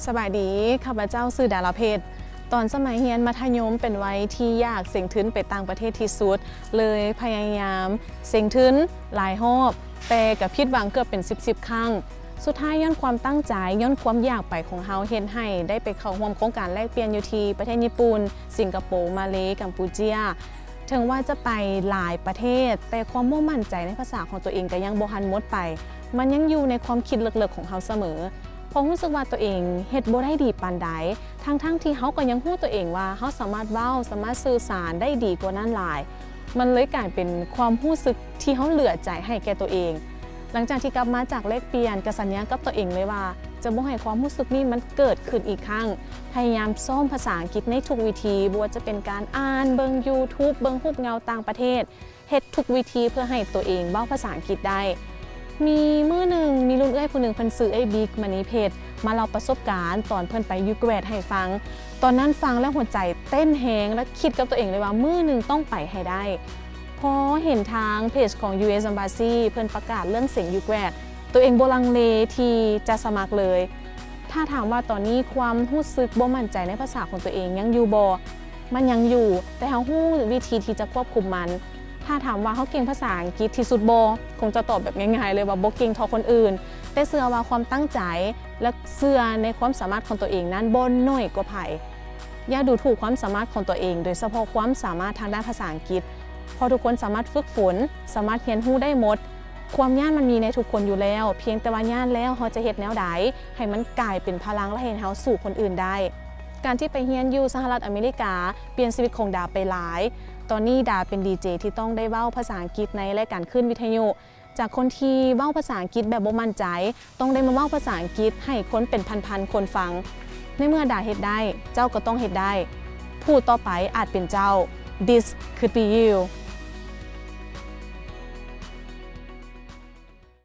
ສະບາຍດີ, ຂ້າພະເຈົ້າຊື່ ດາລາເພັດ. ຕອນສະໄໝຮຽນມັດທະຍົມເປັນໄວທີ່ຢາກເສັງທຶນໄປຕ່າງປະເທດທີ່ສຸດ, ເລີຍພະຍາຍາມເສັງທຶນຫຼາຍຮອບ, ແຕ່ກໍຜິດຫວັງເກືອບເປັນສິບໆຄັ້ງ. ສຸດທ້າຍຍ້ອນຄວາມຕັ້ງໃຈ, ຍ້ອນຄວາມຢາກໄປຂອງເຮົາ ເຮັດໃຫ້ໄດ້ໄປເຂົ້າຮ່ວມໂຄງການແລກປ່ຽນຢູ່ທີ່ປະເທດຍີ່ປຸ່ນ, ສິງກະໂປ, ມາເລ, ກຳປູເຈຍ. ເຖິງວ່າຈະໄປຫຼາຍປະເທດ, ແຕ່ຄວາມບໍ່ໝັ້ນໃຈໃນພາສາຂອງຕົວເອງກໍຍັງບໍ່ທັນໝົດໄປ. ມັນຍັງຢູ່ໃນຄວາມຄິດເລິກໆຂອງເຮົາສະເໝີ, ເພາະຮູ້ສຶກວ່າຕົວເອງເຮັດບໍ່ໄດ້ດີປານໃດ, ທັງໆທີ່ເຮົາກໍຍັງຮູ້ຕົວເອງວ່າເຮົາສາມາດເວົ້າ, ສາມາດສື່ສານໄດ້ດີກວ່ານັ້ນຫຼາຍ. ມັນເລີຍກາຍເປັນຄວາມຮູ້ສຶກທີ່ເຮົາເຫຼືອໃຈໃຫ້ແກ່ຕົວເອງ. ຫຼັງຈາກທີ່ກັບມາຈາກແລກປ່ຽນ, ກໍສັນຍາກັບຕົວເອງເລີຍວ່າຈະບໍ່ໃຫ້ຄວາມຮູ້ສຶກນີ້ມັນເກີດຂຶ້ນອີກຄັ້ງ. ພະຍາຍາມຊ້ອມພາສາອັງກິດໃນທຸກວິທີ, ບໍ່ວ່າຈະເປັນການອ່ານ, ເບິ່ງ YouTube, ເບິ່ງຮູບເງົາຕ່າງປະເທດ, ເຮັດທຸກວິທີເພື່ອໃຫ້ຕົວເອງເວົ້າພາສາອັງກິດໄດ້. ມີມື້ໜຶ່ງ, ມີລຸ້ນເອື້ອຍຜູ້ໜຶ່ງ, ເພິ່ນຊື່ເອື້ອຍບິກ ມະນີເພັດ, ມາເລົ່າປະສົບການຕອນເພິ່ນໄປຢູແກຣດໃຫ້ຟັງ. ຕອນນັ້ນຟັງແລ້ວຫົວໃຈເຕັ້ນແຮງ ແລະ ຄິດກັບຕົວເອງເລີຍວ່າມື້ໜຶ່ງຕ້ອງໄປໃຫ້ໄດ້. ພໍເຫັນທາງເພຈຂອງ ຢູເອສ Embassy ເພິ່ນປະກາດເລື່ອງເສັງຢູແກຣດ, ຕົວເອງບໍ່ລັງເລທີ່ຈະສະໝັກເລີຍ. ຖ້າຖາມວ່າຕອນນີ້ຄວາມຮູ້ສຶກບໍ່ໝັ້ນໃຈໃນພາສາຂອງຕົວເອງຍັງຢູ່ບໍ່? ມັນຍັງຢູ່, ແຕ່ເຮົາຮູ້ວິທີທີ່ຈະຄວບຄຸມມັນ. ຖ້າຖາມວ່າເຮົາເກັ່ງພາສາອັງກິດທີ່ສຸດບໍ່? ຄົງຈະຕອບແບບງ່າຍໆເລີຍວ່າບໍ່ເກັ່ງເທົ່າຄົນອື່ນ, ແຕ່ເຊື່ອວ່າຄວາມຕັ້ງໃຈ ແລະ ເຊື່ອໃນຄວາມສາມາດຂອງຕົວເອງນັ້ນບໍ່ໜ້ອຍກວ່າໃຜ. ຢ່າດູຖູກຄວາມສາມາດຂອງຕົວເອງ, ໂດຍສະເພາະຄວາມສາມາດທາງດ້ານພາສາອັງກິດ, ເພາະທຸກຄົນສາມາດຝຶກຝົນ, ສາມາດຮຽນຮູ້ໄດ້ໝົດ. ຄວາມຢ້ານມັນມີໃນທຸກຄົນຢູ່ແລ້ວ, ພຽງແຕ່ວ່າຢ້ານແລ້ວເຮົາຈະເຮັດແນວໃດໃຫ້ມັນກາຍເປັນພະລັງ ແລະ ເຮັດໃຫ້ເຮົາສູ້ຄົນອື່ນໄດ້. ການທີ່ໄປຮຽນຢູ່ສະຫະລັດອາເມລິກາ ປ່ຽນຊີວິດຂອງດາໄປຫຼາຍ. ຕອນນີ້ດາເປັນດີເຈທີ່ຕ້ອງໄດ້ເວົ້າພາສາອັງກິດໃນລາຍການຄື້ນວິທະຍຸ. ຈາກຄົນທີ່ເວົ້າພາສາອັງກິດແບບບໍ່ໝັ້ນໃຈ, ຕ້ອງໄດ້ມາເວົ້າພາສາອັງກິດໃຫ້ຄົນເປັນພັນໆຄົນຟັງ. ໃນເມື່ອດາເຮັດໄດ້, ເຈົ້າກໍຕ້ອງເຮັດໄດ້. ຜູ້ຕໍ່ໄປອາດເປັນເຈົ້າ. This could be you.